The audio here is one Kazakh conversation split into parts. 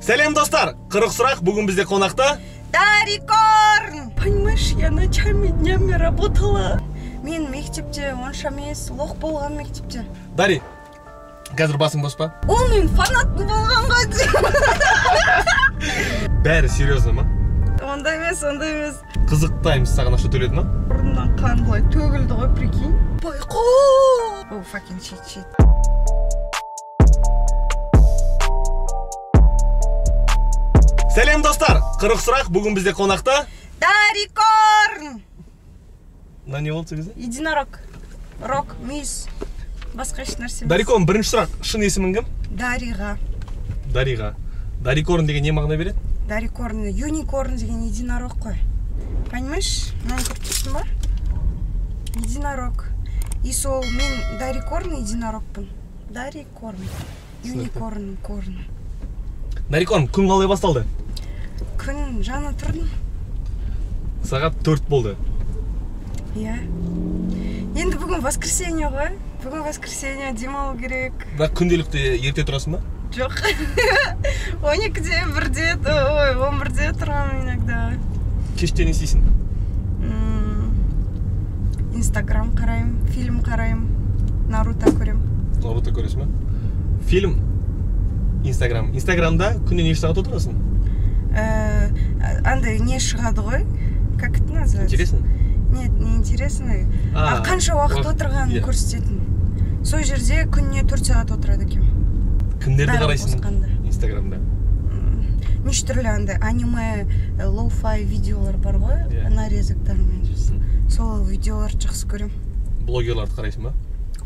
Сәлем, достар! 40 сұрақ, бүгін бізде қонақта Дарикорн! Понимаешь, я ночами, днями работала. Мен мектепте онша емес, лох болған мектепте. Дари, қазір басың бос па? Ол мен фанатым болған ғой. Бәрі серьезно ма? Ондай емес, ондай емес. Қызық Таймс саған ақша төледі ма? Бұрыннан қан былай төгілді ғой, прикинь. Байқо! Oh, fucking shit, shit. Сәлем, достар! 40 сұрақ, бүгін бізде қонақта Дарикорн! Мына не болды сол кезде? Единорог. Рог, мүйіз. Басқа еш нәрсе емес. Дарикорн, бірінші сұрақ. Шын есімің кім? Дариға. Дариға. Дарикорн деген не мағына береді? Дарикорн, юникорн деген единорог қой. Понимаешь? Мынаны көріп тұрсың ба? Единорог. И сол мен Дарикорн единорогпын. Дарикорн. Юникорн, корн. Дарикорн, күн қалай басталды? Күн жаңа тұрдым. Сағат 4 болды. Иә. Енді бүгін воскресенье ғой. Бүгін воскресенье, демалу керек. Бірақ күнделікті ерте тұрасың ба? Жоқ. 12-де, 1-де, ой, 11-де тұрамын иногда. Кеште не істейсің? Инстаграм қараймын, фильм қараймын, Наруто көремін. Наруто көресің ба? Фильм, Инстаграм. Инстаграмда күніне неше сағат отырасың? Андай не шығады ғой? Как это называется? Интересно? Нет, не интересно. А, қанша уақыт отырғанын көрсететін. Сол жерде күніне 4 сағат отырады екенмін. Кімдерді Бәрін қарайсың қосқанда. Инстаграмда? Неше түрлі андай аниме, лоу-фай видеолар бар ғой, нарезоктармен. Сол видеоларды жақсы көремін. Блогерларды қарайсың ба?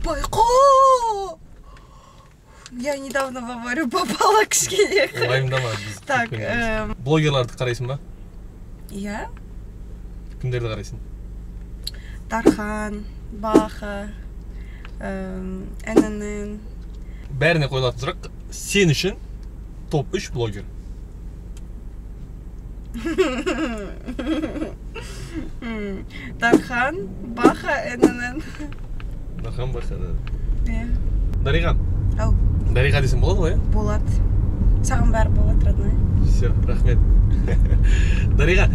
Байқо! Я недавно в аварию попала, кішкене. Уайымдама, біз Так, көппен емес. Блогерларды қарайсың ба? Иә. Кімдерді қарайсың? Дархан, Баха, ННН. Бәріне қойылатын сұрақ, сен үшін топ 3 блогер. Дархан, Баха, ННН. Дархан, Баха, ННН. Иә. Дариға. Ау. Дариға десем болады ғой, иә? Болады. Саған бәрі болады, родной. Все, рахмет. Дариға,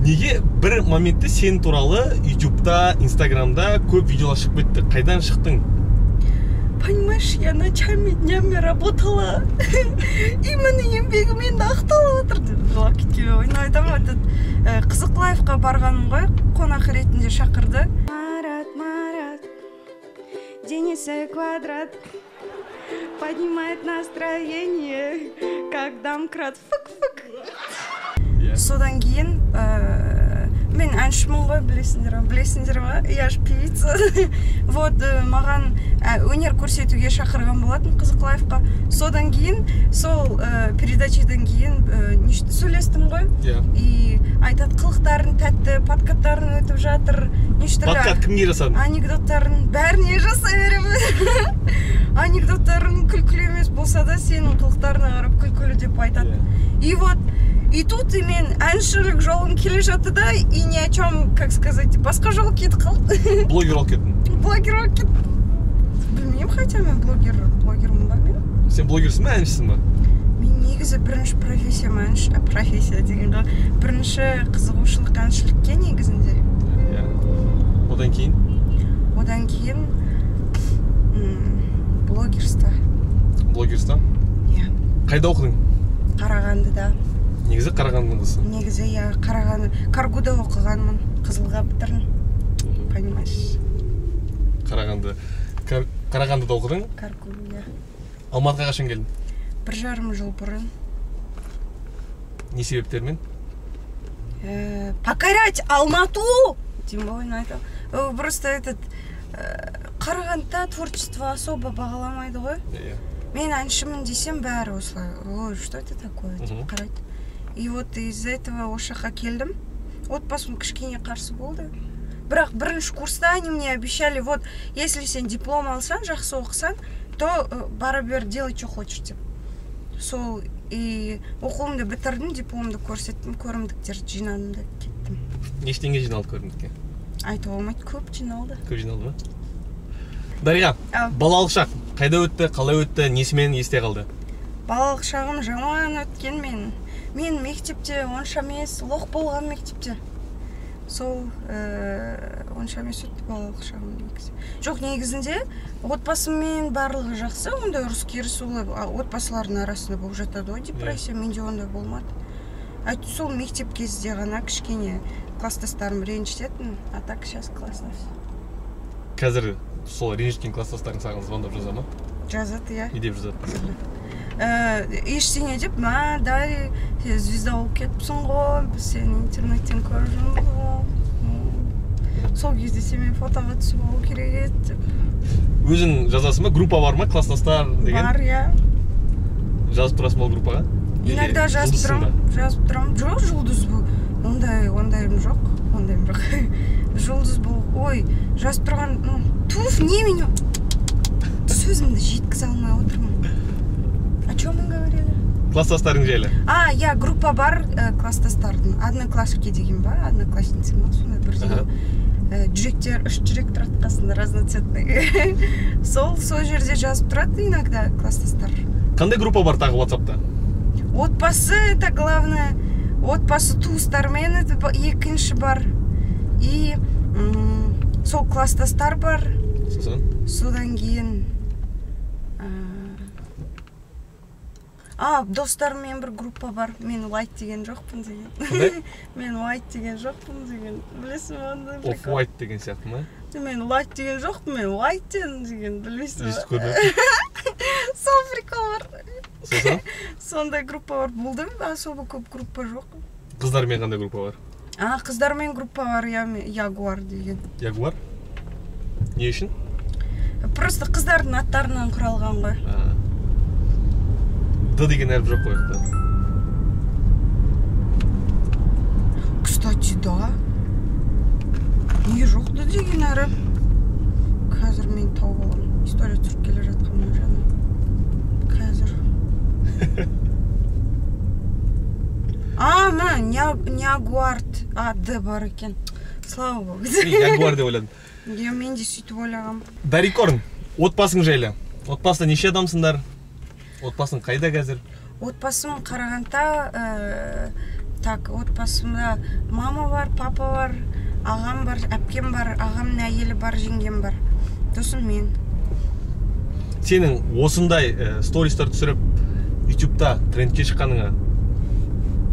неге бір моментте сен туралы Ютубта, Инстаграмда көп видеолар шығып кетті? Қайдан шықтың? Понимаешь, я ночами, днями работала. Именно еңбегім енді ақталып отыр деп жылап кеткен ой. Ну, айтамын, этот, Қызық лайфқа барғаным ғой, қонақ ретінде шақырды. Марат, Марат, денесі квадрат, поднимает настроение, как домкрат, фык-фык. Содан кейін, мен әншімін ғой, білесіңдер ма? Білесіңдер ма? Я ж певица. Вот, маған өнер көрсетуге шақырған болатын Қызық лайфқа. Содан кейін, сол передачадан кейін сөйлестім ғой. И айтады, қылықтарын тәтті, подкаттарын өтіп жатыр. Неше түрлі Подкат кімге жасадың? Анекдоттарын бәріне жасай беремін. Анекдоттарын күлкілі емес болса да, сенің қылықтарына қарап күлкілі деп айтады. И вот, и тут и мен әншілік жолым келе жатты да, и ни о чем, как сказать, басқа жол кетіп қалды. Блогер болып кеттің. Блогер болып кеттім. Білмеймін, хотя мен блогермін ба мен? Сен блогерсің ба, әншісің ба? Мен негізі бірінші профессиям әнші, профессия деген ғой. Бірінші қызығушылық әншілікке негізінде. Иә. Одан кейін? Одан кейін, блогерство. Блогерство? Иә. Қайда оқыдың? Қарағандыда. Негізі Қарағандының қызы. Негізі, иә, Қарағанды. Каргуда оқығанмын. Қызылға бітірдім. Понимаешь? Қарағанды. Қарағандыда оқыдың? Каргу, иә. Алматыға қашан келдің? Бір жарым жыл бұрын. Не себептермен? Покорять Алмату! Деймін ғой, ойын айтамын. Просто этот, Қарағандыда творчество особо бағаламайды ғой. Мен әншімін десем бәрі осылай. Ой, что это такое? Деп қарайды. И вот из-за этого осы жаққа келдім. Отбасым кішкене қарсы болды. Бірақ бірінші курста они мне обещали, вот, если сен диплом алсаң, жақсы оқысаң, то бара бер, делай, что хочешь деп. Сол, и оқуымды бітірдім, дипломды көрсеттім, көрімдіктерді жинадым да кеттім. Неше теңге жиналды көрімдікке? Айтуға болмайды, көп жиналды. Көп жиналды ма? Дариға, Ау. балалық шақ қайда өтті, қалай өтті, несімен есте қалды? Балалық шағым жаман өткен мен. Мен мектепте онша емес, лох болған мектепте. Сол онша емес өтті балалық шағым негізі. Жоқ, негізінде отбасыммен барлығы жақсы, ондай ұрыс-керіс олай отбасылардың арасында болып жатады ғой депрессия, менде ондай болмады. Сол мектеп кезде ғана кішкене класстастарым ренжітетін, а так сейчас классно все. Қазір сол ренжіткен класстастарың саған звондап жаза ма? Жазады, иә. Не деп жазады? Ештеңе деп, мә, Дари, сен звезда болып кетіпсің ғой, біз сені интернеттен көріп жүрміз ғой. Сол кезде сенімен фотоға түсіп алу керек еді деп. Өзің жазасың ба? Группа бар ма? Класстастар деген? Бар, иә. Жазып тұрасың ба ол группаға? Иногда жазып тұрамын, жазып тұрамын. Жоқ, жұлдыз бұл. Ондайым жоқ, ондайым жоқ. Жұлдыз бұл, ой, жазып тұрған, туф, не мен сөзімді жеткізе алмай отырмын. О чем мы говорили? Класстастарың жайлы. А, я группа бар класстастардың. Одноклассники деген ба, одноклассницы ма, сондай бірдеңе. Жүректер, үш жүрек тұрады қасында разноцветный. Сол жерде жазып тұрады иногда класстастар. Қандай группа бар тағы WhatsApp'та? Отбасы, это главное. Отбасы туыстармен это екінші бар. И сол класстастар бар. Сосын? Содан кейін достарыммен бір группа бар. Мен лайт деген жоқпын деген. Қандай? Мен лайт деген жоқпын деген. Білесің бе ондай прикол? Оф-уайт деген сияқты ма? Мен лайт деген жоқпын, мен уайт дедім деген, білмейсің бе? Естіп көрмеппін. Сол прикол бар. Сосын? Сондай группа бар. Болды, особо көп группа жоқ. Қыздармен қандай группа бар? Қыздармен группа бар, Ягуар деген. Ягуар? Не үшін? Просто қыздардың аттарынан құралған ғой. Д деген әріп жоқ қой жақта. Кстати, да. Не жоқ Д деген әріп. Қазір мен тауып аламын. История түсіріп келе жатқанмын жаңа. Қазір. Міне, Ягуард. Д бар екен. Слава богу. Ягуар деп ойладым. Иә, мен де сөйтіп ойлағам. Дарикорн, отбасың жайлы. Отбасыда неше адамсыңдар? Отбасың қайда қазір? Отбасым Қарағандыда, так, отбасымда мама бар, папа бар, ағам бар, әпкем бар, ағамның әйелі бар, жеңгем бар. Сосын мен. Сенің осындай стористар түсіріп, ютубта трендке шыққаныңа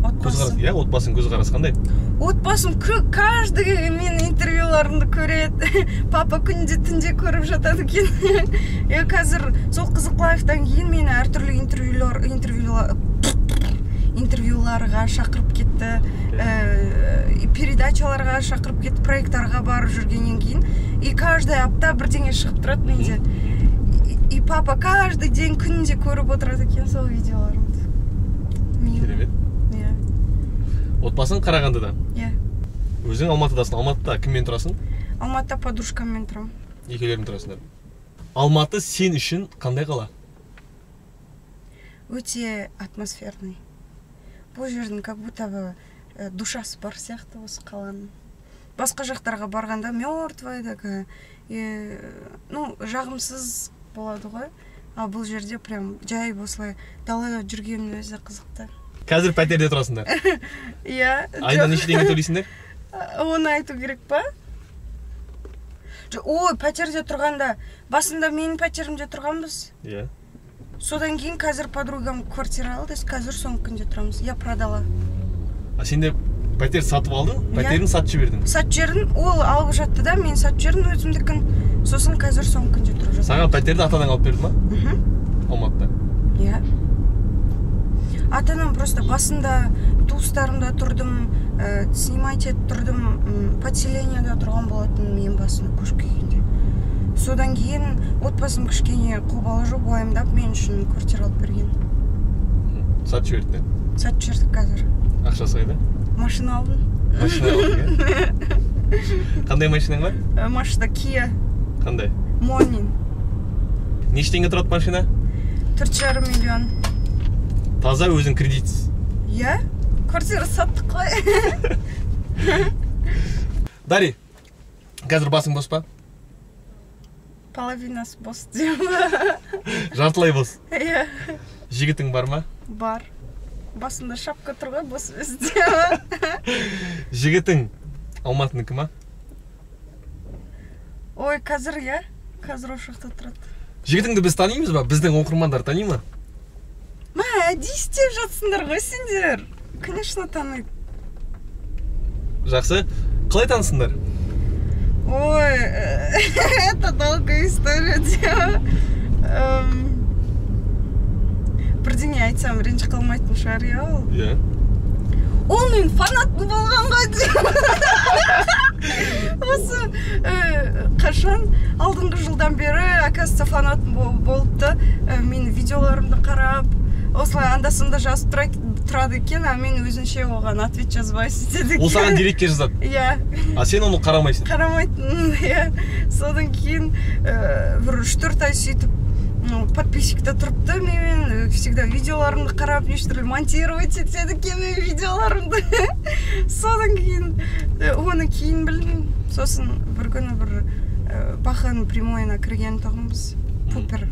Отбасым. Иә, отбасың көзқарасы қандай? Отбасым каждый менің интервьюларымды көреді. Папа күнде түнде көріп жатады екен. Қазір сол Қызық лайфтан кейін мені әртүрлі интервьюларға шақырып кетті, передачаларға шақырып кетті, проекттарға барып жүргеннен кейін. И каждый апта бірдеңе шығып тұрады менде. И папа каждый день күнде көріп отырады екен сол видеоларымды. Керемет. Отбасың Қарағандыда? Иә. Өзің Алматыдасың. Алматыда кіммен тұрасың? Алматыда подружкаммен тұрамын. Екеулерің тұрасыңдар. Алматы сен үшін қандай қала? Өте атмосферный. Бұл жердің как будто бы душасы бар сияқты осы қаланың. Басқа жақтарға барғанда мертвая такая, ну, жағымсыз болады ғой. А бұл жерде прям жай осылай далада жүргеннің өзі қызықты. Қазір пәтерде тұрасыңдар? Иә. Айына неше теңге төлейсіңдер? Оны айту керек па? Ой, пәтерде тұрғанда, басында менің пәтерімде тұрғанбыз. Иә. Содан кейін қазір подругам квартира алды, қазір соңғы күнде тұрамыз. Я продала. А сен де пәтер сатып алдың, пәтерін сатып жібердің? Сатып жібердім, ол алып жатты да, мен сатып жібердім өзімдікін. Сосын қазір соңғы күнде тұрып жатырмын. Саған пәтерді ата-анаң алып берді ма? Мхм. Алматыда? Иә. Ата-анам просто басында туыстарымда тұрдым, снимать етіп тұрдым, подселениеда тұрған болатын мен басында көшіп келгенде. Содан кейін отбасым кішкене қобалжып, уайымдап мен үшін квартира алып берген. Сатып жіберді? Сатып жібердік қазір. Ақшасы қайда? Машина алдым. Машина алдың, иә? Қандай машинаң бар? Машина Kia. Қандай? Монин. Неше теңге тұрады машина? 4,5 миллион. Таза өзің кредитсіз? Иә, квартира саттық қой. Дари, қазір басың бос па? Половинасы бос деймін. Жартылай бос. Иә. Жігітің бар ма? Бар. Басында шапка тұр ғой, бос өзде. Жігітің Алматыныкі ма? Ой, қазір иә, қазір осы жақта тұрады. Жігітіңді біз танимыз ба? Біздің оқырмандар тани ма? Мә, әдейі істеп жатсыңдар ғой сендер. Конечно, таниды. Жақсы. Қалай танысыңдар? Ой, это долгая история. Бірдеңе айтсам ренжіп қалмайтын шығар, иә ол? Иә. Ол менің фанатым болған ғой. Осы қашан алдыңғы жылдан бері, оказывается, фанатым болыпты. Менің видеоларымды қарап, осылай анда-санда жазып тұрады екен, а мен өзінше оған ответ жазбай сөйтеді екен. Ол саған директке жазады? Иә. А сен оны қарамайсың? Қарамайтын, иә. Содан кейін бір 3-4 ай сөйтіп подписчикте тұрыпты менімен, всегда видеоларымды қарап, неше түрлі монтировать етеді екен менің видеоларымды. Содан кейін оны кейін білдім. Сосын бір күні бір Баханың прямойына кірген тұғынбыз, Пупер.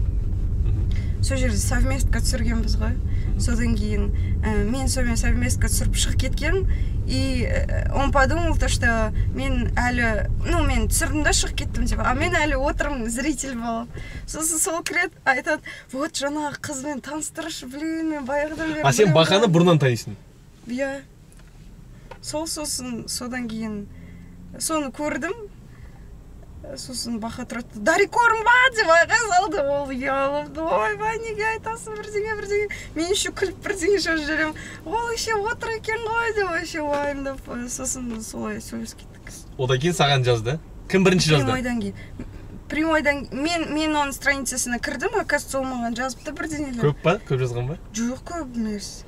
Сол жерде совместка түсіргенбіз ғой. Содан кейін мен сонымен совместка түсіріп шығып кеткен. И он подумал, то, что мен әлі, ну, мен түсірдім да шығып кеттім деп, а мен әлі отырмын зритель болып. Сосын сол кіреді, айтады, вот жаңағы қызбен таныстыршы, блин, мен баяғыдан бері. А сен Баханы бұрыннан танисың? Иә. Сол сосын, содан кейін соны көрдім. Сосын Баха тұрады, Дарикорн ба деп айқай салды. Ол ұялып, ойбай, неге айтасың бірдеңе, бірдеңе. Мен еще күліп бірдеңе жазып жіберемін. Ол еще отыр екен ғой деп вообще уайымдап. Сосын солай сөйлесіп кеттік. Одан кейін саған жазды? Кім бірінші жазды? Прямойдан кейін. Прямойдан мен оның страницасына кірдім, оказывается, ол маған жазыпты бірдеңелер. Көп па? Көп жазған ба? Жоқ, көп емес.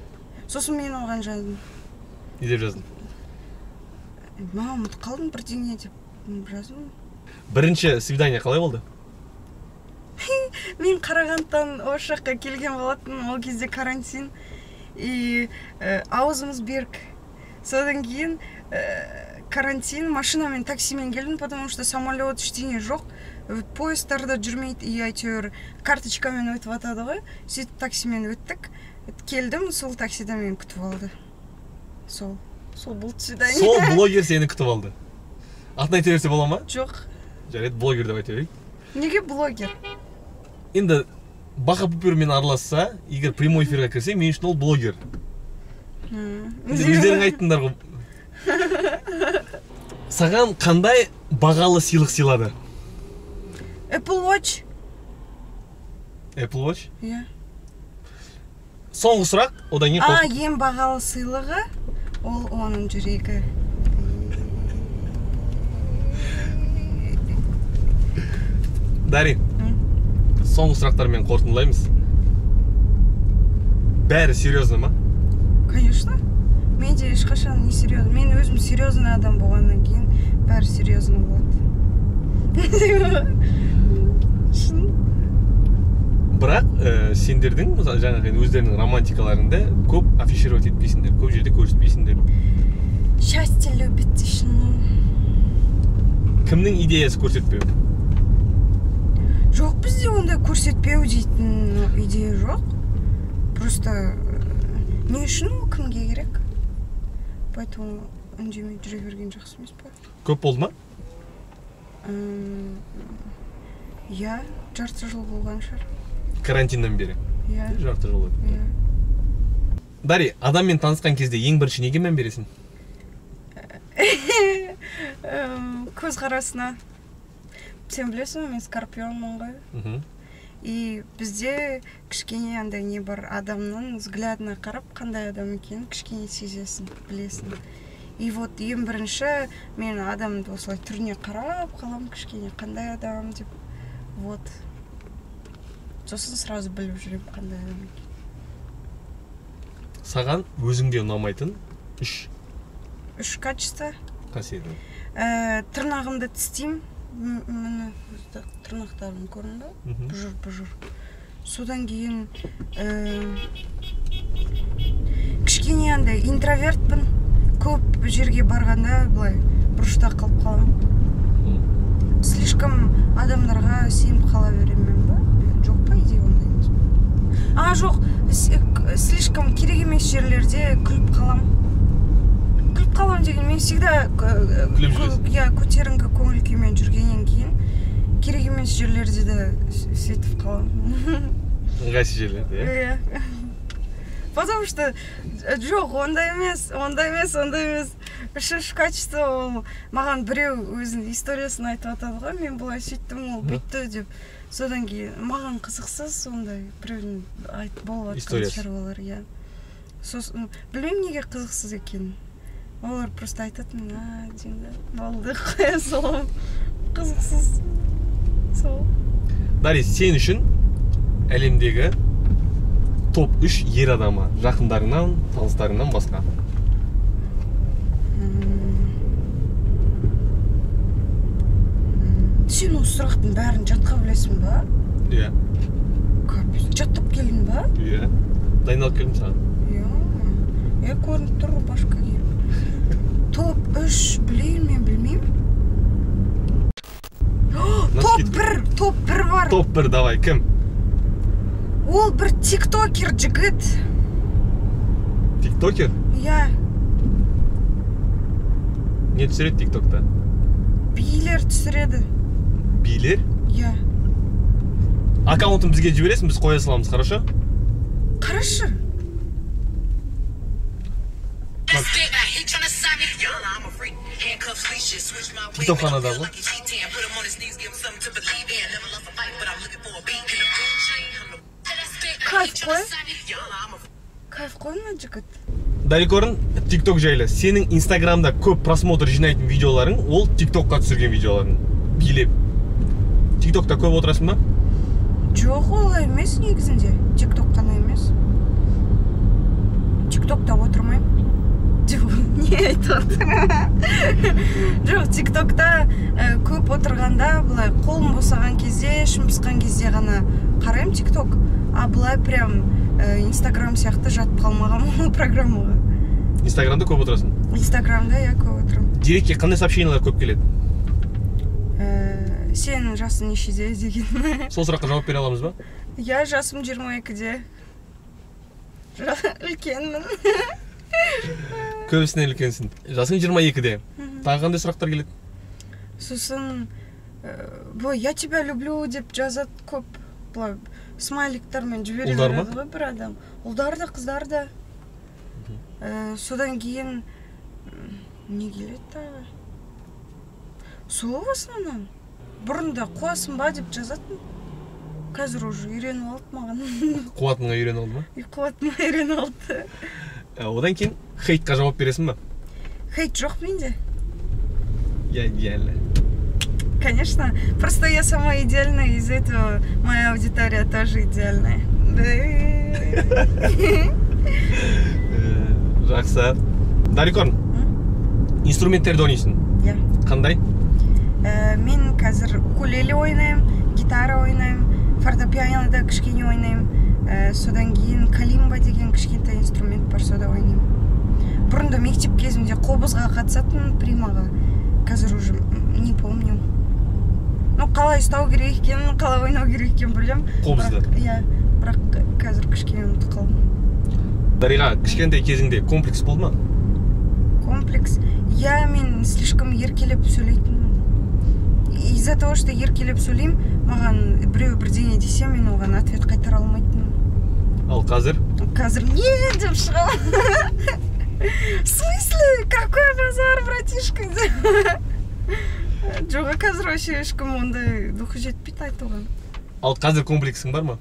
Сосын мен оған жаздым. Не деп жаздың? Мама, ұмытып қалдым бірдеңе деп жаздым. Бірінші свидание қалай болды? Мен Қарағандыдан осы жаққа келген болатынмын, ол кезде карантин. И аузымыз берік. Содан кейін карантин, машинамен, таксимен келдім, потому что самолет, ештеңе жоқ. Поездар да жүрмейді, и әйтеуір карточкамен өтіп жатады ғой. Сөйтіп таксимен өттік. Келдім, сол таксида мені күтіп алды. Сол болды свидание. Сол блогер сені күтіп алды. Атын айта берсе бола ма? Жоқ. Жарайды, блогер деп айта берейік. Неге блогер? Енді Баха Пупермен араласса, егер прямой эфирге кірсе, мен үшін ол блогер. Енді өздерің айттыңдар ғой. Саған қандай бағалы сыйлық сыйлады? Apple Watch. Apple Watch? Иә. Соңғы сұрақ, одан кейін қосып. Ең бағалы сыйлығы ол оның жүрегі. Дари, соңғы сұрақтармен қорытындылаймыз. Бәрі серьезно ма? Конечно. Мен де ешқашан не серьезно. Мен өзім серьезный адам болғаннан кейін бәрі серьезно болады. Шын. Бірақ сендердің, мысалы, жаңағы өздерінің романтикаларыңды көп афишировать етпейсіңдер, көп жерде көрсетпейсіңдер. Счастье любит тишину. Кімнің идеясы көрсетпеу? Жоқ, бізде ондай көрсетпеу дейтін идея жоқ. Просто не үшін ол кімге керек? Поэтому үндемей жүре берген жақсы емес пе? Көп болды ма? Иә, жарты жыл болған шығар. Карантиннен бері? Иә. Жарты жыл өтті. Иә. Дари, адаммен танысқан кезде ең бірінші неге мән бересің? Көзқарасына. Сен білесің, мен скорпионмын ғой. И бізде кішкене андай не бар, адамның взглядына қарап қандай адам екенін кішкене сезесің, білесің. И вот ең бірінші мен адамды осылай түріне қарап қаламын, кішкене қандай адам деп. Вот. Сосын сразу біліп жүремін қандай адам екенін. Саған өзіңде ұнамайтын үш качество? Қасиеті. Тырнағымды тістеймін. Міне тырнақтарым көрінді, бұжыр-бұжыр. Содан кейін кішкене андай интровертпін. Көп жерге барғанда былай бұрышта қалып қаламын. Слишком адамдарға сеніп қала беремін ба? Жоқ па, идея ондай емес. А, жоқ, емес жерлерде күліп қалам. Күліп қалам деген, мен всегда Күліп жүресің. Иә, көтеріңкі көңіл күймен жүргеннен кейін керек емес жерлерде де сөйтіп қаламын. Ыңғайсыз жерлерде, иә? Иә. Потому что жоқ, ондай емес, ондай емес, ондай емес. Үшінші качество ол маған біреу өзінің историясын айтып жатады ғой, мен былай сөйттім, ол бүйтті деп. Содан кейін маған қызықсыз сондай біреудің айтып болып жатқан Историясы. шаруалар, иә. Сосын білмеймін, неге қызықсыз екенін. Олар просто айтады, мен а деймін да, болды, қоя саламын. Қызықсыз. Сол. Дари, сен үшін әлемдегі топ 3 ер адамы, жақындарыңнан, таныстарыңнан басқа. Сен осы сұрақтың бәрін жатқа білесің ба? Иә. Капец, жаттап келдің ба? Иә. Дайындалып келдім саған. Иә. Иә, көрініп тұр, рубашка киіп. Топ 3, блин, мен білмеймін. Топ 1, топ 1 бар. Топ 1, давай, кім? Ол бір тиктокер жігіт. Тиктокер? Иә. Не түсіреді тиктокта? Билер түсіреді. Билер? Иә. Аккаунтын бізге жібересің, біз қоя саламыз, хорошо? Қарашы. Кітапханада ғой. Кайф қой. Кайф қой мына жігіт. Дарикорн, тикток жайлы. Сенің инстаграмда көп просмотр жинайтын видеоларың, ол тиктокқа түсірген видеоларың. Билеп. Тиктокта көп отырасың ба? Жоқ, олай емес негізінде. Тикток қана емес. Тиктокта отырмаймын. Не айтып отыр? Жоқ, тиктокта көп отырғанда, былай қолым босаған кезде, ішім пысқан кезде ғана қараймын тикток. А былай прям инстаграм сияқты жатып қалмағанмын ол программаға. Инстаграмда көп отырасың? Инстаграмда, иә, көп отырамын. Директке қандай сообщениялар көп келеді? Сенің жасың нешеде деген. Сол сұраққа жауап бере аламыз ба? Иә, жасым 22-де. Үлкенмін. Көбісінен үлкенсің. Жасың 22-де. Тағы қандай сұрақтар келеді? Сосын, былай, я тебя люблю деп жазады көп. Былай, смайликтармен жібере береді ғой бір адам. Ұлдар да, қыздар да. Содан кейін не келеді тағы? Сол в основном. Бұрында қуасың ба деп жазатын. Қазір уже үйреніп алды маған. Қуатынға үйреніп алды ма? Қуатыма үйреніп алды. Одан кейін хейтқа жауап бересің ба? Хейт жоқ менде. Я идеальна. Конечно. Просто я сама идеальная, из-за этого моя аудитория тоже идеальная. Жақсы. Дарикорн, инструменттерді ойнайсың? Иә. Қандай? Мен қазір укулеле ойнаймын, гитара ойнаймын, фортепианода кішкене ойнаймын. Содан кейін калимба деген кішкентай инструмент бар, сода ойнаймын. Бұрында мектеп кезімде қобызға қатысатын, примаға. Қазір уже не помню. Ну, қалай ұстау керек екенін, қалай ойнау керек екенін білемін. Қобызды? Иә, бірақ қазір кішкене ұмытып қалдым. Дариға, кішкентай кезіңде комплекс болды ма? Комплекс? Иә, мен слишком еркелеп сөйлейтінмін. Из-за того, что еркелеп сөйлеймін, маған біреу бірдеңе десе, мен оған ответ қайтара алмайтынмын. Ал қазір? Қазір не деп шығамын. В смысле? Какой базар, братишка? Жоқ, қазір вообще ешкім ондай духы жетпейді айтуға. Ал қазір комплексің бар ма?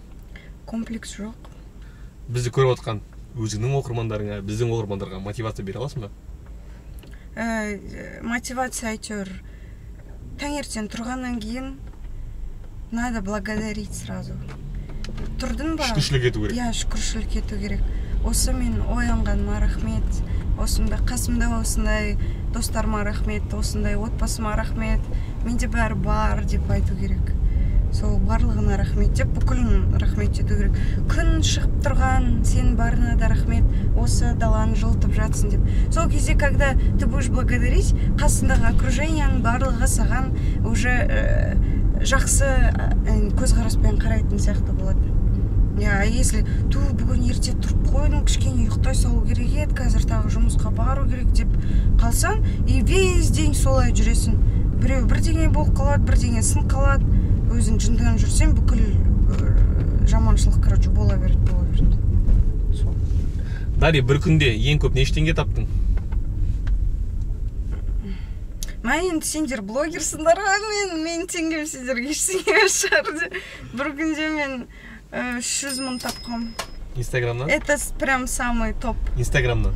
Комплекс жоқ. Бізді көріп отқан өзіңнің оқырмандарыңа, біздің оқырмандарға мотивация бере аласың ба? Мотивация әйтеуір таңертең тұрғаннан кейін надо благодарить сразу. Тұрдың ба? Шүкіршілік ету керек. Иә, шүкіршілік ету керек. Осы мен оянғаныма рахмет, осында қасымда осындай достарыма рахмет, осындай отбасыма рахмет, менде бәрі бар деп айту керек. Сол барлығына рахмет деп, бүкілін рахмет ету керек. Күн шығып тұрған, сен барына да рахмет, осы даланы жылытып жатсың деп. Сол кезде, когда ты будешь благодарить, қасындағы окружениенің барлығы саған уже жақсы көзқараспен қарайтын сияқты болады. Иә, если ту бүгін ерте тұрып қойдым, кішкене ұйықтай салу керек еді, қазір тағы жұмысқа бару керек деп қалсаң, и весь день солай жүресің. Біреу бірдеңе болып қалады, бірдеңе сынып қалады, өзің жынданып жүрсең, бүкіл жаманшылық, короче, бола береді, бола береді. Сол. Дарья, бір күнде ең көп неше теңге таптың? Мә, енді сендер блогерсіңдер ғой, мен теңгем сендерге ештеңе емес шығар деп. Бір күнде мен 300 мың тапқам. Инстаграмнан? Это прям самый топ. Инстаграмнан?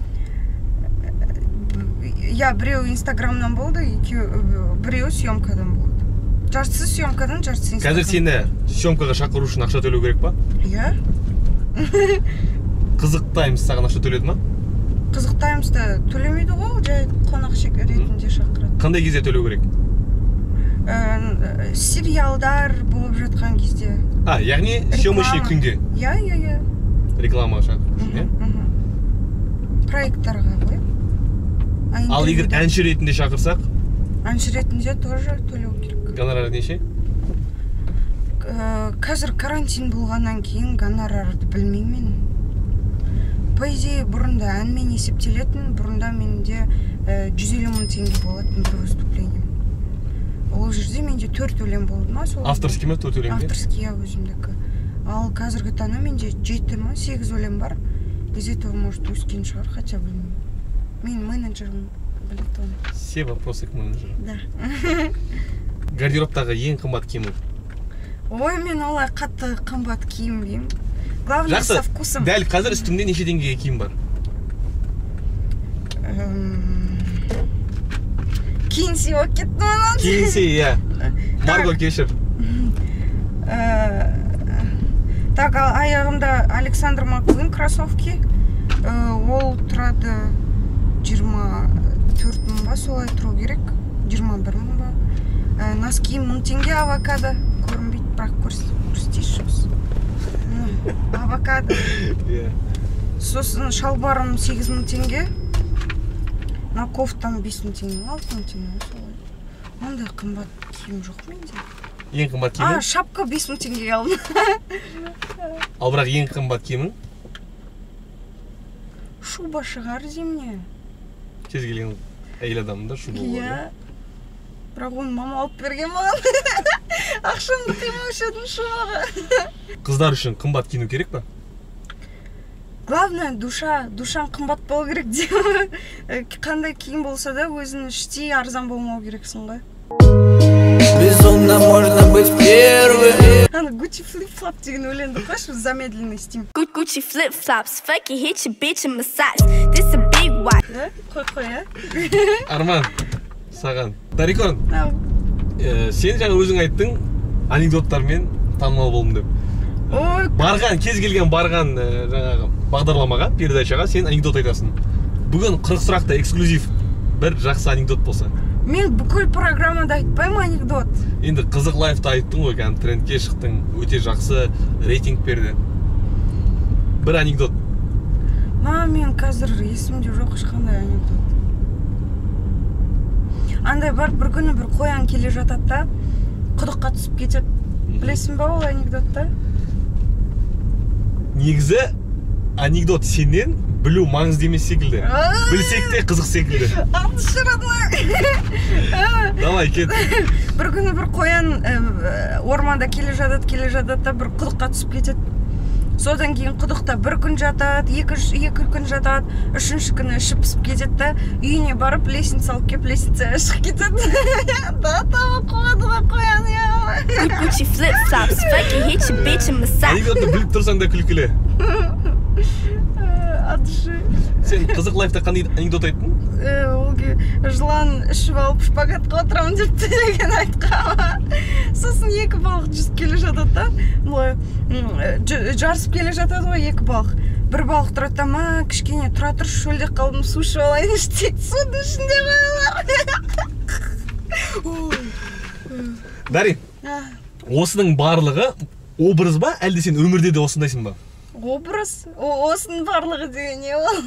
Я біреу Инстаграмнан болды, біреу съемкадан болды. Жартысы съемкадан, жартысы Инстаграмнан. Қазір сені съемкаға шақыру үшін ақша төлеу керек па? Иә. Қызық Таймс саған ақша төледі ма? Қызық Таймста төлемейді ғой, ол жай қонақ ретінде шақырады. Қандай кезде төлеу керек? Сериалдар болып жатқан кезде. А, яғни съемочный күнге? Иә, иә, иә. Рекламаға шақыру үшін, иә? Проекттарға ғой. Ал егер әнші ретінде шақырсақ? Әнші ретінде тоже төлеу керек. Гонорар неше? Қазір карантин болғаннан кейін гонорарды білмеймін. По идее, бұрында әнмен есептелетін, бұрында менде 150 мың теңге болатын бір выступлением. Ол жерде менде 4 өлең болды ма? Сол Авторский ма 4 өлеңде? Авторский, иә, өзімдікі. Ал қазіргі таңда менде 7 ма, 8 өлең бар. Из этого, может, өскен шығар, хотя білмеймін. Мен менеджерім біледі оны. Все вопросы к менеджеру. Да. Гардеробтағы ең қымбат киімі? Ой, мен олай қатты қымбат киінбеймін. Главное, со вкусом. Дәл қазір үстіңде неше теңгеге киім бар? Киінсе болып кеттім анау. Киінсе, иә. Марго, кешір. Так, аяғымда Александр Маккуин кроссовки. Ол тұрады 24 мың ба, солай тұру керек. 21 мың ба. Носки 1000 теңге, авокадо. Көрінбейді, бірақ көрсетейінші осы. Авокадо. Сосын шалбарым 8000 теңге. Мына кофтам 5000 теңге, 6000 теңге, солай. Ондай қымбат киім жоқ менде. Ең қымбат киімің? А, шапка 5000 теңгеге алдым. Ал бірақ ең қымбат киімің? Шуба шығар зимне. Кез келген әйел адамында шуба болады. Иә. Бірақ оны мама алып берген маған. Ақшамды қимаушы едім шубаға. Қыздар үшін қымбат киіну керек па? Главное, душа. Душаң қымбат болу керек деймін. Қандай киім болса да өзің іштей арзан болмау керексің ғой. Безумно можно быть первым. Ана Gucci flip-flop деген өлеңді қойшы, замедленный істеймін. Gucci flip-flops, fuck you, hit your bitch in massage. This a big watch. Қой, қой, ә? Арман, саған. Дарикон, сен жаңа өзің айттың, анекдоттармен танымал болдым деп. Ой. Барған, кез келген барған жаңағы бағдарламаға, передачаға сен анекдот айтасың. Бүгін 40 сұрақта эксклюзив бір жақсы анекдот болса. Мен бүкіл программада айтпаймын анекдот. Енді Қызық лайфта айттың ғой, кәдімгі трендке шықтың, өте жақсы рейтинг берді. Бір анекдот. Ма, мен қазір есімде жоқ ешқандай анекдот. Андай бар, бір күні бір қоян келе жатады да, құдыққа түсіп кетеді. Білесің ба ол анекдотты? Негізі анекдот сенен білу маңызды емес секілді. Білсек те қызық секілді. Алтыншы родной. Давай, кет. Бір күні бір қоян орманда келе жатады, келе жатады да бір құдыққа түсіп кетеді. Содан кейін құдықта бір күн жатады, екі күн жатады, үшінші күні іші пісіп кетеді да, үйіне барып лестница алып келіп, лестницаға шығып кетеді. Да, тамақ қуады ғой қоян, иә. Gucci flip-flops, fuck you, hit your bitch in massage. Анекдотты біліп тұрсаң да күлкілі. Атшы. Сен Қызық лайфта қандай анекдот айттың? Ол жылан ішіп алып шпагатқа отырамын деп деген айтқанмын. Сосын екі балық жүзіп келе жатады да, былай жарысып келе жатады ғой екі балық. Бір балық тұрады да, ма, кішкене тұра тұршы, шөлдеп қалдым, су ішіп алайыншы дейді. Судың ішінде ғой олар. Дарин, осының барлығы образ ба, әлде сен өмірде де осындайсың ба? Образ? Осының барлығы деген не ол?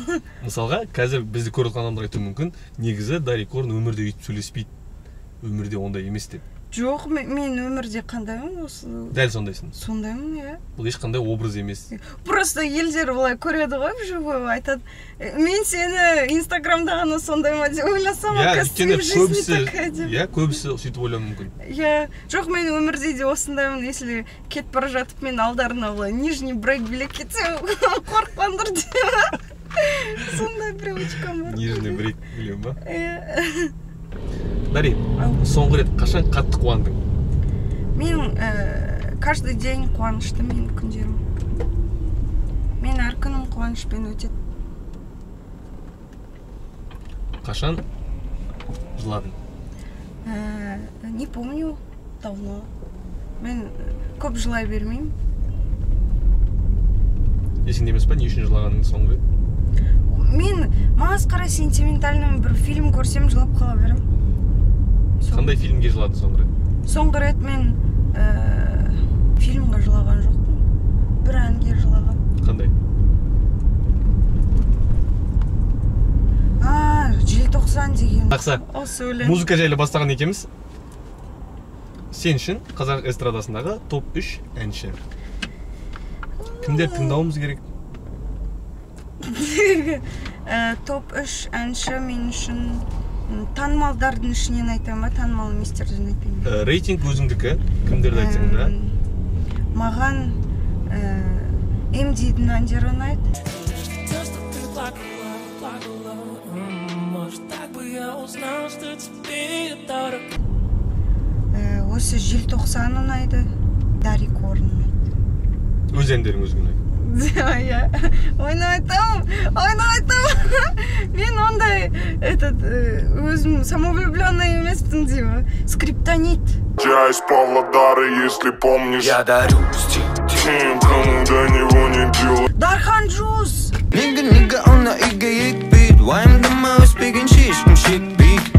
Мысалға, қазір бізді көріп отырған адамдар айтуы мүмкін, негізі Дарикорн өмірде өйтіп сөйлеспейді, өмірде ондай емес деп. Жоқ, мен өмірде қандаймын осы? Дәл сондайсың. Сондаймын, иә. Бұл ешқандай образ емес. Просто елдер былай көреді ғой вживую, айтады, мен сені инстаграмда ғана сондай ма деп ойласам, оказывается, в жизни такая деп. Иә, көбісі сөйтіп ойлауы мүмкін. Иә, жоқ, мен өмірде де осындаймын, если кетіп бара жатып мен алдарына былай нижний брейк билеп кетсем, қорықпаңдар деп. Сондай привычкам бар. Нижний брейк билеу ма? Иә. Дари, соңғы рет қашан қатты қуандың? Мен каждый день қуанышты менің күндерім. Мен әр күнім қуанышпен өтеді. Қашан жыладың? Не помню, давно. Мен көп жылай бермеймін. Есіңде емес па, не үшін жылағаныңды соңғы рет? Мен масқара сентиментальный бір фильм көрсем жылап қала беремін. Қандай фильмге жыладың соңғы рет? Соңғы рет мен фильмге жылаған жоқпын. Бір әнге жылаған. Қандай? Желтоқсан деген. Жақсы. Осы өлең. Музыка жайлы бастаған екенбіз. Сен үшін қазақ эстрадасындағы топ 3 әнші. Кімдер тыңдауымыз керек? Топ 3 әнші мен үшін танымалдардың ішінен айтайын ба, танымал еместерден айтайын ба? Рейтинг өзіңдікі, кімдерді айтсаң да? Маған МД-дің әндері ұнайды. Осы Желтоқсан ұнайды, Дари Корн ұнайды. Өз әндерің өзіңе ұнайды? Иә, ойнап айтамын, ойнап айтамын. Мен ондай, этот, өзім самовлюбленный емеспін деймін. Скриптонит. Я из Павлодара, если помнишь. Я дарю стих тем, кому до него не дело. Дархан Джуз.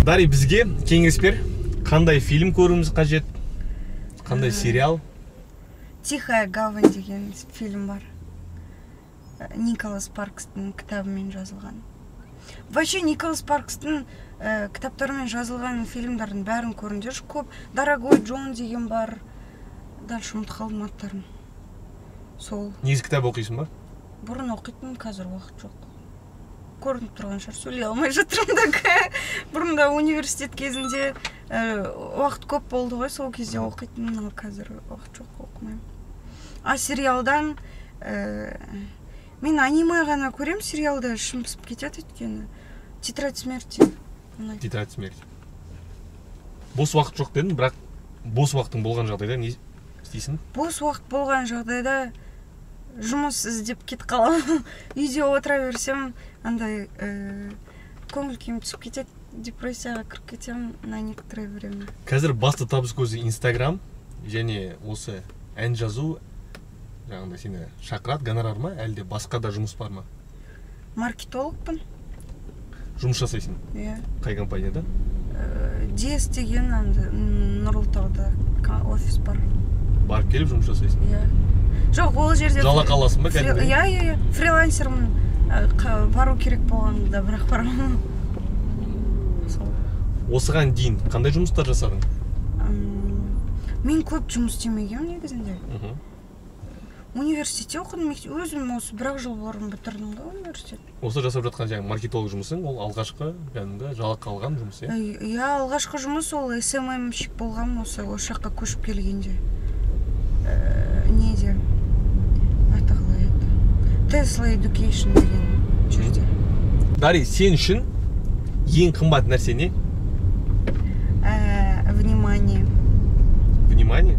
Дари, бізге кеңес бер. Қандай фильм көруіміз қажет? Қандай сериал? Тихая гавань деген фильм бар. Николас Паркстың кітабымен жазылған. Вообще Николас Паркстың кітаптарымен жазылған фильмдардың бәрін көріңдерші көп. Дорогой Джон деген бар. Дальше ұмытып қалдым аттарын. Сол. Негізі кітап оқисың ба? Бұрын оқитынмын, қазір уақыт жоқ. Көрініп тұрған шығар, сөйлей алмай жатырмын да. Бұрында университет кезінде уақыт көп болды ғой, сол кезде оқитынмын, ал қазір уақыт жоқ, оқымаймын. А сериалдан мен аниме ғана көрем, сериалда ішім пісіп кетеді өйткені. Тетрадь смерти. Тетрадь смерти. Бос уақыт жоқ дедің, бірақ бос уақытың болған жағдайда не істейсің? Бос уақыт болған жағдайда жұмыс іздеп кетіп қаламын. Үйде отыра берсем, андай көңіл күйім түсіп кетеді, депрессияға кіріп кетемін на некоторое время. Қазір басты табыс көзі Инстаграм және осы ән жазу, жаңағыдай сені шақырады, гонорар ма, әлде басқа да жұмыс бар ма? Маркетологпын. Жұмыс жасайсың? Иә. Қай компанияда? Диес деген Нұрлытауда офис бар. Барып келіп жұмыс жасайсың? Иә. Жоқ, ол жерде жалақы аласың ба кәдімгідей? Иә, иә, фрилансермін. Бару керек болғанда бірақ барамын. Осыған дейін қандай жұмыстар жасадың? Мен көп жұмыс істемегенмін негізінде. Университетте оқыдым, өзім осы бір жыл бұрын бітірдім ғой университет. Осы жасап жатқан жаңағы маркетолог жұмысың, ол алғашқы кәдімгі жалақы алған жұмыс, иә? Иә, алғашқы жұмыс ол СММщик болғам осы жаққа көшіп келгенде. Неде? Аты қалай еді? Tesla Education деген жерде. Дари, сен үшін ең қымбат нәрсе не? Внимание. Внимание?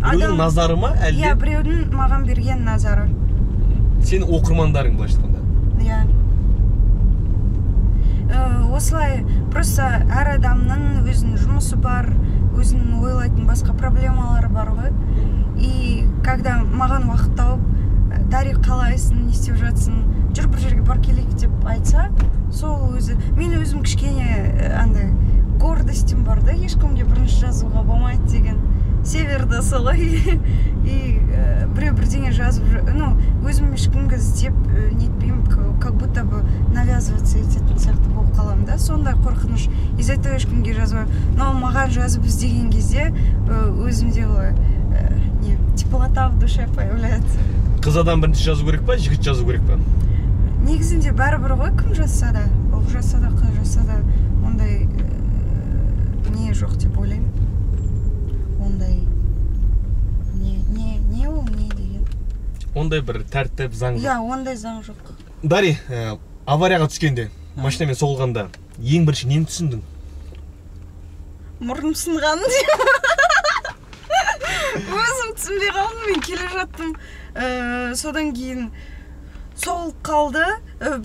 Біреудің назары ма, әлде? Иә, біреудің маған берген назары. Сен оқырмандарың, былайша айтқанда. Иә. Осылай, просто әр адамның өзінің жұмысы бар, өзінің ойлайтын басқа проблемалары бар ғой. И когда маған уақыт тауып, Дари, қалайсың, не істеп жатсың, жүр бір жерге бар келейік деп айтса, сол өзі, мен өзім кішкене андай гордостім бар да, ешкімге бірінші жазуға болмайды деген Северда солай. И біреу бірдеңе жазып, ну, өзім ешкімге іздеп нетпеймін, как будто бы навязываться ететін сияқты болып қаламын да, сондай қорқыныш. Из-за этого ешкімге жазбаймын. Но маған жазып іздеген кезде өзімде олай не, теплота в душе появляется. Қыз адам бірінші жазу керек па, жігіт жазу керек па? Негізінде бәрібір ғой, кім жазса да, ұл жазса да, қыз жазса да, ондай не жоқ деп ойлаймын. Ондай не ол не деген. Ондай бір тәртіп, заң жоқ. Иә, ондай заң жоқ. Дари, аварияға түскенде, машинамен соғылғанда ең бірінші нені түсіндің? Мұрным сынғанын деп. Өзім түсінбей қалдым, мен келе жаттым. Содан кейін соғылып қалды,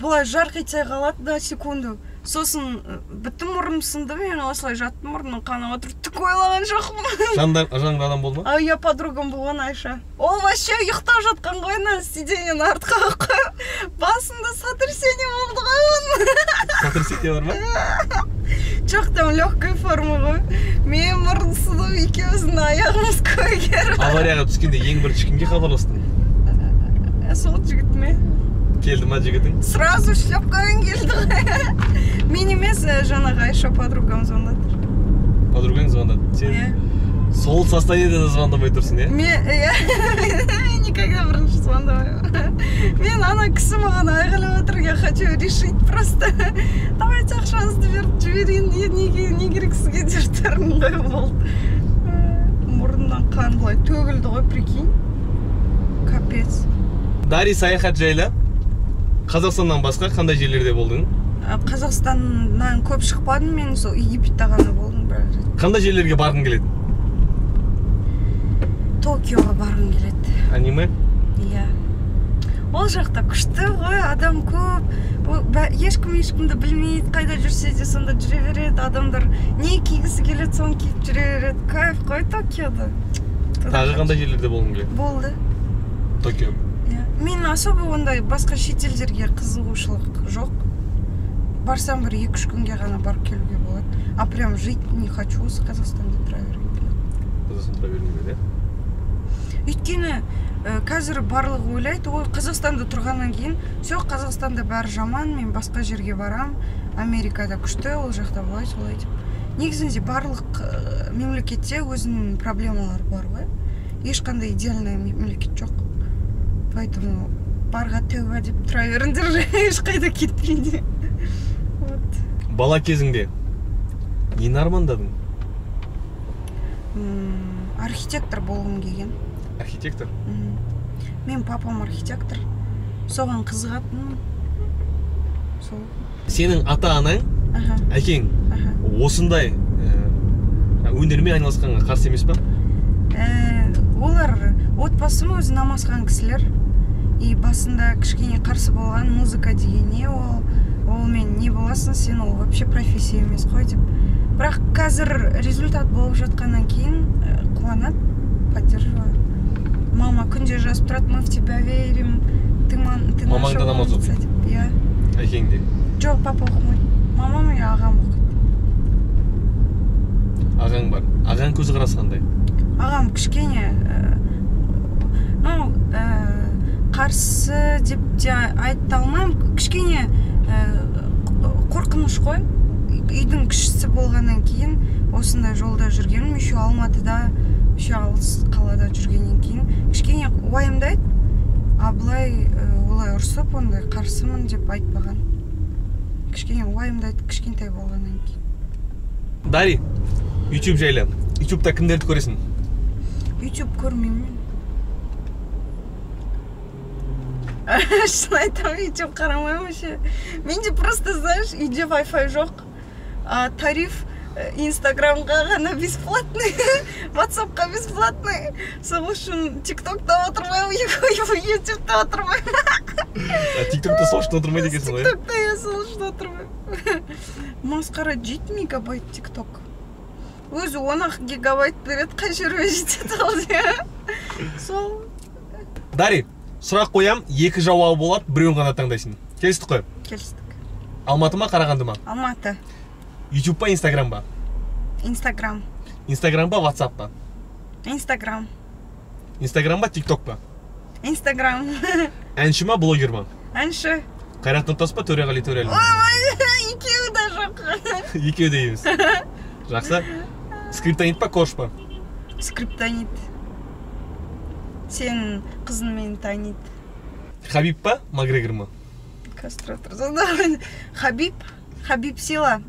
былай жарқ ете қалады да секунду. Сосын бітті, мұрным сынды, мен осылай жаттым, мұрнымнан қан ағып отыр, түк ойлаған жоқпын. Жаныңда адам болды ма? А, я подругам болған, Айша. Ол вообще ұйықтап жатқан ғой, ана сиденьені артқа қойып. Басында сотрясение болды ғой оның. Сотрясение бар ма? Жоқ, там легкая форма ғой. Мен мұрын сынып, екеуміздің аяғымыз көгеріп. Аварияға түскенде ең бірінші кімге хабарластың? Сол жігітіме. Келді ма жігітің? Сразу шлепкамен келді ғой. Мен емес, жаңағы Айша подругам звондады. Подругаң звондады. Сен сол состояниеде де звондамай тұрсың, иә? Мен, иә, мен никогда бірінші звондамаймын. Мен ана кісі маған айғайлап отыр, я хочу решить просто. Давайте ақшаңызды беріп жіберейін, неге, не керек сізге деп тұрмын ғой, болды. Мұрнымнан қан былай төгілді ғой, прикинь. Капец. Дари, саяхат жайлы. Қазақстаннан басқа қандай жерлерде болдың? Қазақстаннан көп шықпадым, мен сол Египетте ғана болдым бір рет. Қандай жерлерге барғың келеді? Токиоға барғым келеді. Аниме? Иә. Ол жақта күшті ғой, адам көп. Ешкім ешкімді білмейді, қайда жүрсе де сонда жүре береді. Адамдар не кигісі келеді, соны киіп жүре береді. Кайф қой Токиода. Тағы қандай жерлерде болғың келеді? Болды. Токио. Иә. Мен особо ондай басқа шетелдерге қызығушылық жоқ. Барсам бір 2-3 күнге ғана барып келуге болады. А прям жить не хочу, осы Қазақстанда тұра бергім келеді. Қазақстанда тұра бергің келеді, иә? Өйткені қазір барлығы ойлайды, ой, Қазақстанда тұрғаннан кейін все, Қазақстанда бәрі жаман, мен басқа жерге барам, Америкада күшті, ол жақта былай солай деп. Негізінде барлық мемлекетте өзінің проблемалары бар ғой. Ешқандай идеальный мемлекет жоқ. Поэтому барға тәуба деп тұра беріңдер, ешқайда кетпейді. Вот. Бала кезіңде нені армандадың? Архитектор болғым келген. Архитектор? Мен папам архитектор. Соған қызығатынмын. Сол. Сенің ата-анаң, әкең осындай өнермен айналысқанға қарсы емес па? Олар отбасым өзі намазхан кісілер. И басында кішкене қарсы болған, музыка деген не ол, ол мен не боласың сен, ол вообще профессия емес қой деп. Бірақ қазір результат болып жатқаннан кейін қуанады, поддерживают. Мама күнде жазып тұрады, мы в тебя верим, ты Мамаң да намаз оқиды? Иә. Әкең де? Жоқ, папа оқымайды. Мамам и ағам оқиды. Ағаң бар. Ағаң көзқарасы қандай? Ағам кішкене, ну, қарсы деп те айта алмаймын. Кішкене қорқыныш қой. Үйдің кішісі болғаннан кейін осындай жолда жүргенім, еще Алматыда, еще алыс қалада жүргеннен кейін кішкене уайымдайды. А былай олай ұрсып, ондай қарсымын деп айтпаған. Кішкене уайымдайды, кішкентай болғаннан кейін. Дари, YouTube жайлы. YouTube'та кімдерді көресің? YouTube көрмеймін мен. Шын айтамын, YouTube қарамаймын вообще. Менде просто, знаешь, үйде Wi-Fi жоқ. А тариф Инстаграмға ғана бесплатный, WhatsAppқа бесплатный. Сол үшін TikTokта отырмаймын, YouTube'та отырмаймын. TikTokта сол үшін отырмайды екенсің ғой? TikTokта я сол үшін отырмаймын. Масқара, 7 мегабайт TikTok. Өзі 10 гигабайт береді, қай жерге жетеді ол де. Сол. Дари, сұрақ қоям, екі жауабы болады, біреуін ғана таңдайсың. Келістік қой? Келістік. Алматы ма, Қарағанды ма? Алматы. YouTube па, Инстаграм ба? Инстаграм. Инстаграм ба, WhatsApp па? Инстаграм. Инстаграм ба, тикток па? Инстаграм. Әнші ма, блогер ма? Әнші. Қайрат Нұртас па, Төреғали Төреәлі ма? Ой, екеуі де жоқ. Екеуі де емес. Жақсы. Скриптонит па, Корж па? Скриптонит. Сен қызың мені таниды. Хабиб па, Макгрегор ма? Кастратор. Хабиб. Хабиб сила.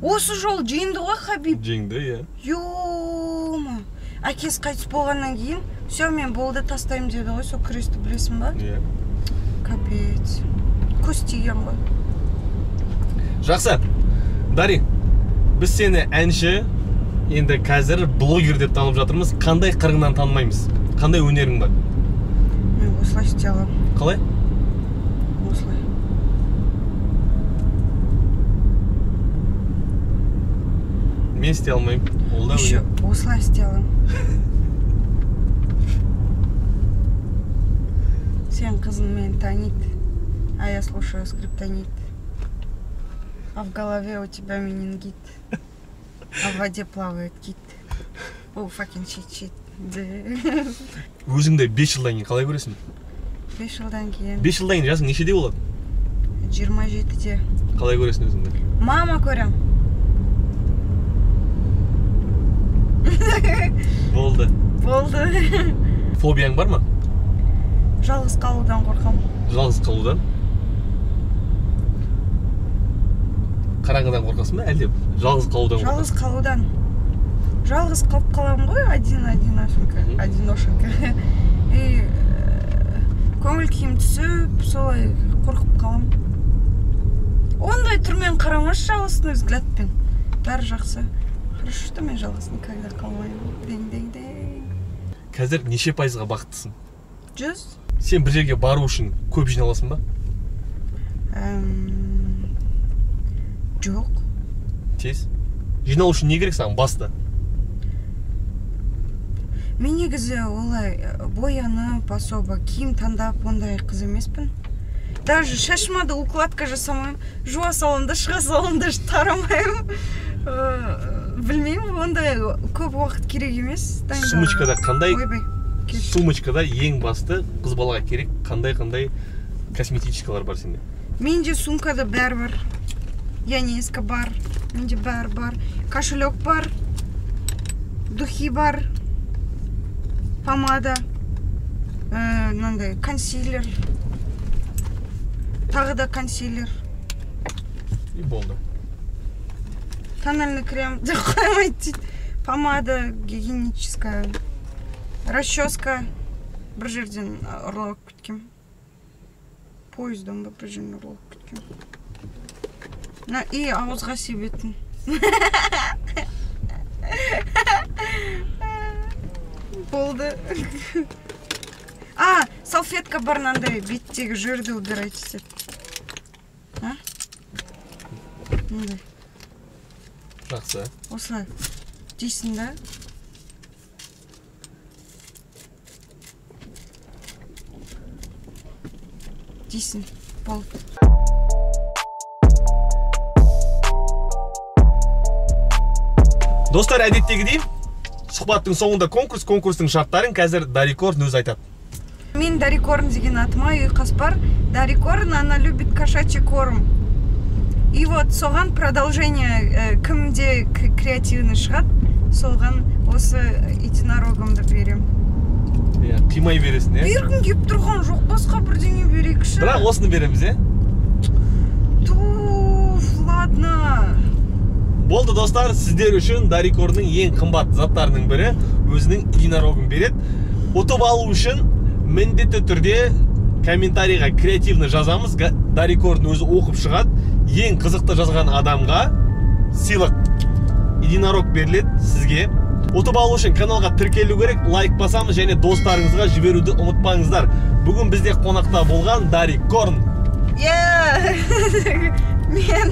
Осы жол жеңді ғой Хабиб. Жеңді, иә. Ё-ма. Әкесі қайтыс болғаннан кейін, все, мен болды тастаймын деді ғой, сол күресті білесің ба? Иә. Капец. Көз тиген ғой. Жақсы. Дари, біз сені әнші, енді қазір блогер деп танып жатырмыз. Қандай қырыңнан танымаймыз? Қандай өнерің бар? Мен осылай істей аламын. Қалай? Осылай. Мен істей алмаймын. Ол да еще осылай істей аламын. Сен қызың мені таниды, а я слушаю скриптонит. А в голове у тебя менингит. А в воде плавает кит. О, fucking shit, shit. Өзіңді 5 жылдан кейін қалай көресің? 5 жылдан кейін. 5 жылдан кейін жасың нешеде болады? 27-де. Қалай көресің өзіңді? Мама көрем. Болды. Болды. Фобияң бар ма? Жалғыз қалудан қорқам. Жалғыз қалудан? Қараңғыдан қорқасың ба, әлде жалғыз қалудан қорқасың? Жалғыз қалудан. Жалғыз қалып қаламын ғой, один-одиношенька, одиношенька. И көңіл күйім түсіп, солай қорқып қаламын. Ондай түрмен қарамашы, жалғыздың взглядпен. Бәрі жақсы. Хорошо, что мен жалғыз никогда қалмаймын. Дeng-дeng-дeng. Қазір неше пайызға бақыттысың? 100. Сен бір жерге бару үшін көп жиналасың ба? Жоқ. Тез. Жиналу үшін не керек саған басты? Мен негізі олай боянып, особо киім таңдап ондай қыз емеспін. Даже шашыма да укладка жасамаймын. Жуа саламын да, шыға саламын да, тарамаймын. Білмеймін, ондай көп уақыт керек емес. Сумочкада қандай? Ойбай. Сумочкада ең басты қыз балаға керек қандай-қандай косметичкалар бар сенде? Менде сумкада бәрі бар. Янеска бар, менде бәрі бар. Кошелек бар, духи бар, помада, мынандай консилер, тағы да консилер. И болды. Тональный крем, деп қоймайды дейді. Помада гигиеническая, расческа. Бір жерден ұрлап кеткем. Поездом ба бір жерден ұрлап кеткем. И ауызға себетін. Болды. А, салфетка бар мынандай, беттегі жирді убирать етеді. А? Мындай. Жақсы. Осылай дейсің да? Дейсің. Болды. Достар, әдеттегідей сұхбаттың соңында конкурс, конкурстың шарттарын қазір Дарикорн өзі айтады. Мен Дарикорн деген атыма ұйқас бар. Дарикорн, она любит кошачий корм. И вот соған продолжение, кімде креативный шығады, соған осы единорогымды берем. Иә, қимай бересің, иә? Бергім келіп тұрған жоқ, басқа бірдеңе берейікші. Бірақ осыны береміз, иә? Туф, ладно. Болды, достар, сіздер үшін Дарикорнның ең қымбат заттарының бірі өзінің единорогын береді. Ұтып алу үшін міндетті түрде комментарийға креативно жазамыз. Дарикорн өзі оқып шығады. Ең қызықты жазған адамға сыйлық единорог беріледі сізге. Ұтып алу үшін каналға тіркелу керек, лайк басамыз және достарыңызға жіберуді ұмытпаңыздар. Бүгін бізде қонақта болған Дарикорн. Мен